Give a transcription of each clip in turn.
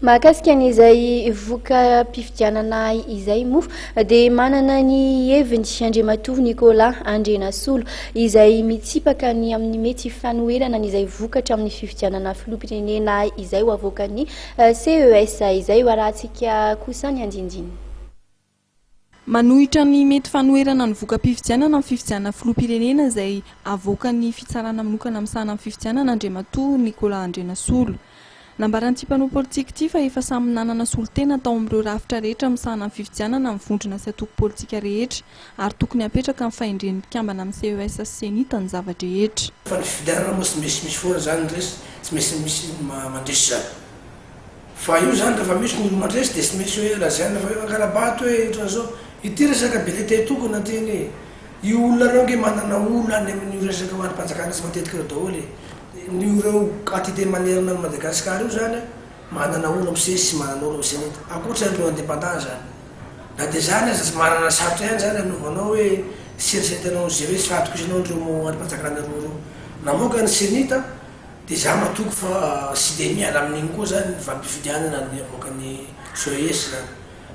Mahakasika an'izay voka-pifidianana izay moa dia manana ny heviny Andriamatoa Nicolas Andrianasolo izay mitsipaka ny amin'ny mety fanoherana an'izay vokatra amin'ny fifidianana filoham-pirenena izay ho avoakan'ny CES izay ho arahantsika kosa ny andinindininy. Manohitra ny mety fanoherana ny voka-pifidianana amin'ny fifidianana filoham-pirenena izay avoakan'ny fitsarana manokana misahana ny fifidianana Andriamatoa Nicolas Andrianasolo. Nambaran'ity mpanao politika ity fa efa samy nanana solontena tao amin'ireo rafitra rehetra misahana ny fifidianana ny vondrona sy antoko politika rehetra ary tokony hapetraka amin'ny fahendren'ny mpikambana amin'ny CES sy Cenit ny zava-drehetra. Fa ny fifidianana moa tsy maintsy misy foana zany ny resy, tsy maintsy misy mandresy zany. Fa io zany rehefa misy ny olo mandresy de tsy maintsy hoe lazaina fa hoe mangala-bato hoe otran'izao. Ity resaka bulletin tokana ty anie, io olona reo ange manana olo any amin'io resaka andrim-panjakana tsy matetika reo daholo e. Ny ireo entité manerana an'i Madagascar io zany manana olo amin'ny ces sy manana olo amin'ny cenit ankoatra ireo indépendant zany. Na dia zany aza tsy manana sarotra ihany zany hanovanao hoe tsy eritreretinao an'izay hoe tsy fahatokisanao an'ireo andrim-panjakana roa ireo. Namoaka ny cenit dia za matoky fa tsy dia miala amin'iny koa zany ny valim-pifidianana ny avoakan'ny CES zany.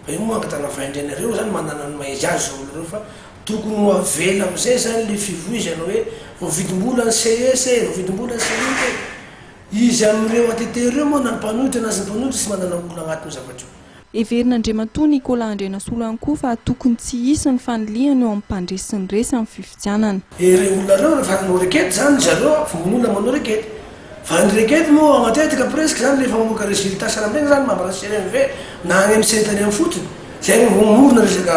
Fa io moa angatahana fahendrena ireo zany manana ny maha izy azy zao olona ireo fa tokony ho avela amizay zany le fivoizana hoe voavidim-bola ny ces e, voavidim-bola ny cenit e. Izy amin'ireo ATT ireo moa na ny mpanohitra na tsy ny mpanohitra tsy manana olona agnatin'io zavatra io. Heverin'Andriamatoa Nicolas Andrianasolo ihany koa fa tokony tsy hisy ny fanilihana eo amin'ny mpandresy sy ny resy amin'ny fifidianana. Ireo olona ireo rehefa hanao requête zany ry zareo vonoina manao requête. Fa ny requête moa matetika presque zany rehefa mamoaka résultat sahala amin'ireny zany membre CNV na any amin'ny CENI tany amin'ny fotony zay no vao mamorona resaka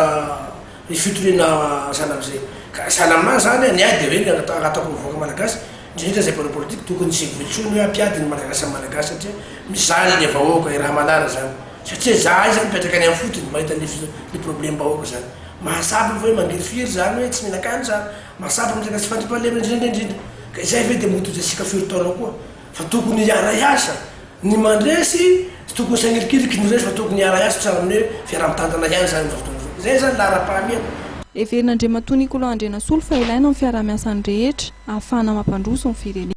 fitoriana sahala amin'izay. Ka sahala aminahy zany ny ahy dia hoe ny angatahako ny vahoaka malagasy indrindra izay mpanao politique tokony tsy hivoy intsony hoe hampiady ny malagasy samy malagasy satria mijaly ny vahoaka i raha malala zany satria zahay zany mipetraka any amin'ny fotony mahita ny problème bahoaka zany. Mahatsapa fa hoe mangirifiry zany hoe tsy mihinan-kanina zany. Mazava ny resaka tsy fandriampahalemana indrindra indrindra ka izay ve dia mody hojaisika firy taona koa fa tokony hiara-hiasa ny mandresy tsy tokony hisangirikiriky ny resy fa tokony hiara-hiasa tsara amin'ny hoe fiaraha-mitantana ihany izany amin'izao fotoana izao izay izany laharam-pahamehana. Heverin'Andriamatoa Nicolas Andrianasolo fa ilaina ny fiaraha-miasan'ny rehetra ahafahana mampandroso ny firenena.